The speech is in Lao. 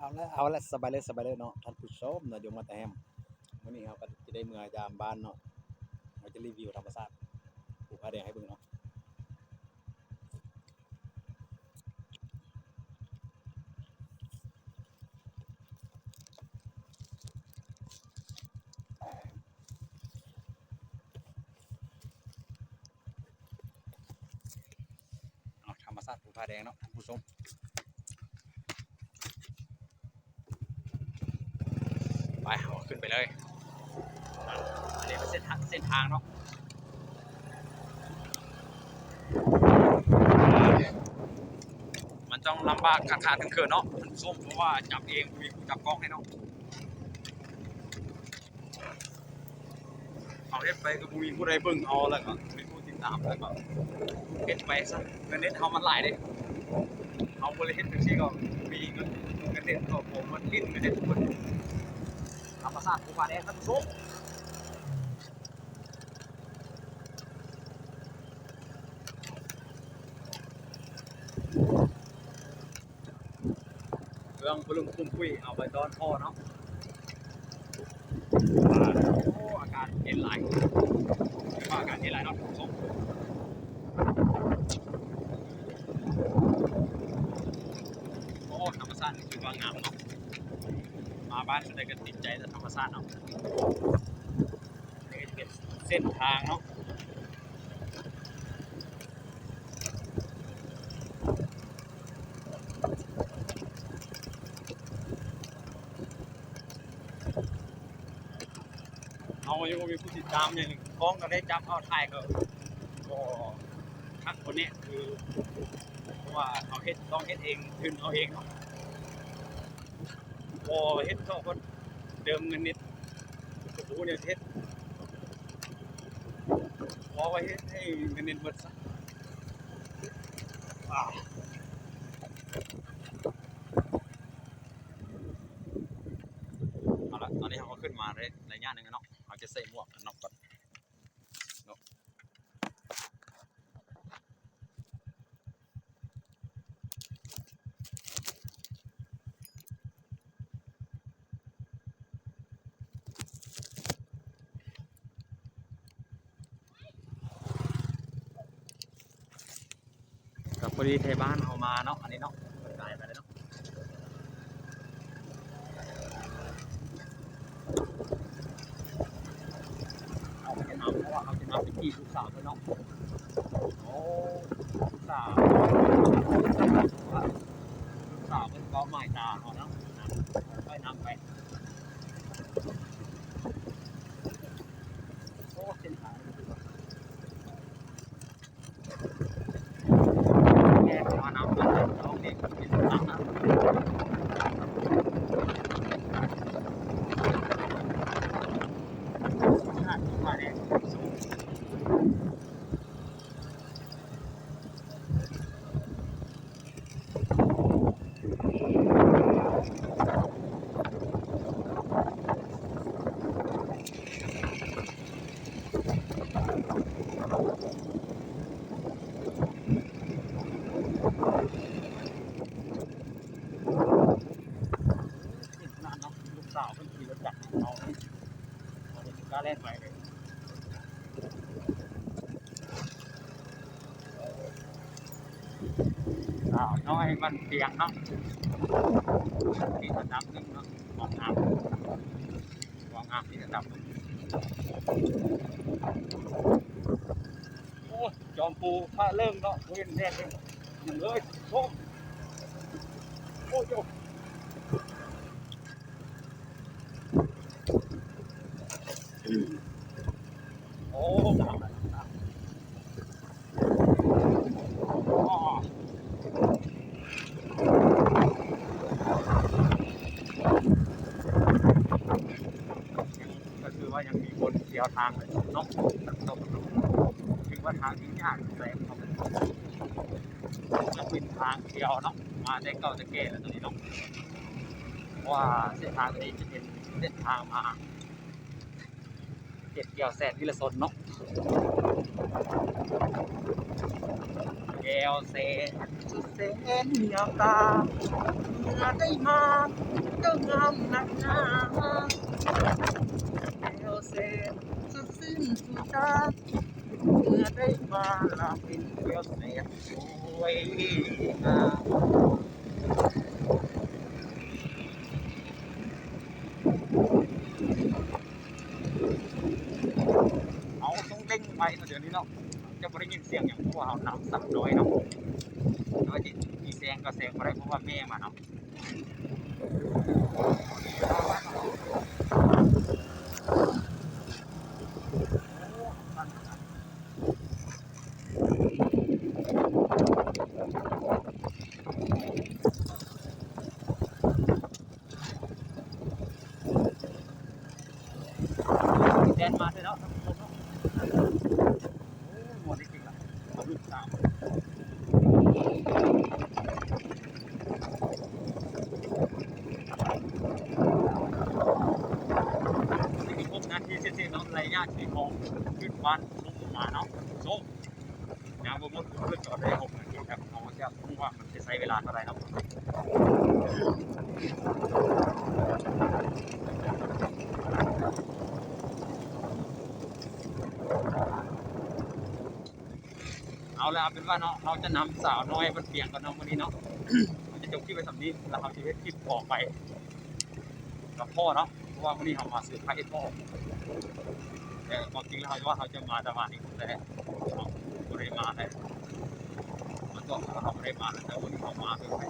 ເອົາລະ ເອົາລະ ສະບາຍເລີຍ ສະບາຍເລີຍເນາະທ່ານຜູ້ຊົມເນາະ ຢູ່ມາແຕ່ແຮມ. ມື້ນີ້ເຮົາກໍຈະໄດ້ເມືອຢາມບ້ານເນາະ ເຮົາຈະຣີວິວທຳມະຊາດພູຜາແດງໃຫ້ເບິ່ງເນາະ. ເນາະ ທຳມະຊາດພູຜາແດງເນາະທ່ານຜູ້ຊົມ. ໄປ ເຮົາຂຶ້ນໄປເລີຍ. ອັນນີ້ເປັນເສັ້ນທາງ ເສັ້ນທາງເນາະ ມັນຕ້ອງລຳບາກຂາດໆເຂີນໆເນາະທ່ານຜູ້ຊົມ ເພາະວ່າຈັບເອງ ບໍ່ມີຜູ້ຈັບກ້ອງໃຫ້ເນາະ. ເຮົາເຮັດໄປກໍບໍ່ມີຜູ້ໃດເບິ່ງເຮົາ ແລ້ວກໍບໍ່ມີຜູ້ຕິດຕາມ ແລ້ວກໍເຮັດໄປຊະ ເງິນເນັດເຮົາມັນຫຼາຍເດ້. ເຮົາບໍ່ໄດ້ເຮັດຈັ່ງຊີ້ກໍບໍ່ມີເງິນ ເງິນເນັດກໍບໍ່ໝົດ ເງິນເນັດບໍ່ໝົດ. ທຳມະຊາດພູຜາແດງທ່ານຜູ້ຊົມ. ເຄື່ອງປະລຸມປຸ້ມປຸ້ຍ ເອົາໄປຕ້ອນພໍ່ເນາະ. ໂອ້ ອາກາດເຢັນຫຼາຍ ຖືວ່າອາກາດເຢັນຫຼາຍເນາະທ່ານຜູ້ຊົມ. ໂອ້ ທຳມະຊາດນີ້ຖືວ່າງາມເນາະ ມາບ້ານໃດກໍຕິດໃຈແຕ່ທຳມະຊາດເນາະ. ນີ້ເປັນເສັ້ນທາງເນາະ. ເຮົາຍັງບໍ່ມີຜູ້ຕິດຕາມຫຍັງ ກ້ອງກໍໄດ້ຈັບເອົາ ຖ່າຍກໍບໍ່ຄັກບໍ່ແນ່ ຄື ເພາະວ່າເຮົາເຮັດ ຕ້ອງເຮັດເອງ ທຶນເຮົາເອງເນາະ. ບໍ່ເຮັດເຂົ້າເບິດ ເຕີມເງິນເນັດ ກໍບໍ່ຮູ້ແນວຊິເຮັດ ເອົາໄວ້ເຮັດໃຫ້ເງິນເນັດເບິດຊະ. ອາ ເອົາລະ ຕອນນີ້ເຮົາກໍຂຶ້ນມາໄດ້ໄລຍະໜຶ່ງແລ້ວເນາະ ເຮົາຈະໃສ່ໝວກກັນນັອກກ່ອນເນາະ. ກໍພໍດີໄທບ້ານເຮົາມາເນາະ ອັນນີ້ເນາະ ເພິ່ນກາຍໄປແລ້ວເນາະ. ເຮົາຈະນຳ ເພາະວ່າເຮົາຈະນຳໄປຈີບລູກສາວເພິ່ນເນາະ. ໂອ້ ລູກສາວ ລູກສາວເພິ່ນກໍໝາຍຕາເຮົາເນາະ ຄ່ອຍນຳໄປ. ໂອ້ ເສັ້ນທາງ ແມ່ນວ່ານ້ຳມັນຈະຕ້ອງເດັກເປັນທາງນະ ຂະໜາດທີ່ວ່າແດງສູງ. ເຫັນຂະໜາດເນາະ ລູກສາວເພິ່ນຂີ່ລົດຈັກນຳເຮົາ ບໍ່ໄດ້ກ້າແລ່ນໄປເລີຍ. ສາວນ້ອຍບ້ານພຽງເນາະ ນີ້ອັນດັບໜຶ່ງເນາະ ຄວາມງາມ ຄວາມງາມນີ້ອັນດັບໜຶ່ງ. ໂອ້ຍ ຈອມປູພະເລິ້ງເນາະ ເຫັນແດ່ເລີຍ ໂອ້ຍ ໂອ້ຍ ໂອ້ຍ. ໂອ້ ກໍຄືວ່າຍັງມີຄົນທ່ຽວທາງເນາະ ຖືວ່າທາງທີ່ຍາກແສນເນາະ ຈະເປັນທາງທ່ຽວເນາະ ມາແຕ່ເກົ່າແຕ່ແກ່ແລ້ວໂຕນີ້ເນາະ ເພາະວ່າເສັ້ນທາງໂຕນີ້ຈະເປັນເສັ້ນທາງມາ ເກັບກ່ຽວແສນວິລະຊົນເນາະ ເປັນ ແກ້ວແສນສຸດແສນຍາມຕາ ເມື່ອໄດ້ມາເຈົ້າງາມນັກໜາ ແກ້ວແສນສຸດຊື່ນສຸດຕາ ເມື່ອໄດ້ມາລະເປັນແກ້ວແສນສວຍງາມ. ເຮົາຕ້ອງເລັ່ງໄວເນາະ ດຽວນີ້ເນາະ ຈະບໍ່ໄດ້ຍິນສຽງຫຍັງ ເພາະວ່າເຮົານຳສາວນ້ອຍເນາະ ແຕ່ວ່າຊິມີແຊງກໍແຊງບໍ່ໄດ້ ເພາະວ່າແມ່ມາເນາະ. ແລ່ນມາເລີຍເນາະ ທ່ານຜູ້ຊົມເນາະ. ໂອ້ ມ່ວນຈິງໆ ລະ ເອົາລູກສາວ ນີ້ຄືຫົກນາທີເສດໆເນາະ ໄລຍະທີ່ເຮົາຂຶ້ນບ້ານ ລົງມາເນາະ ໂຊ ຍັງບໍ່ໝົດ ເພິ່ນກໍໄດ້ຫົກນາທີແລ້ວ ເຮົາຈະຮູ້ວ່າມັນຈະໃຊ້ເວລາເທົ່າໃດເນາະ. ເອົາລະ ເອົາເປັນວ່າເນາະ ເຮົາຈະນຳສາວນ້ອຍບ້ານປຽງກ່ອນເນາະ ມື້ນີ້ເນາະ ເຮົາຈະຈົບຄລິບໄວ້ສ່ຳນີ້ ລະເຮົາຊິເຮັດຄລິບຕໍ່ໄປ ກັບພໍ່ເນາະ ເພາະວ່າມື້ນີ້ເຮົາມາເຊີໄພພໍ່ ແຕ່ຄວາມຈິງແລ້ວເຮົາວ່າເຮົາຈະມາແຕ່ວານນີ້ ແຕ່ເຮົາບໍ່ໄດ້ມາແລ້ວ ມັນກໍເຮົາບໍ່ໄດ້ມາ ແຕ່ມື້ນີ້ເຮົາມາເຊີໄພ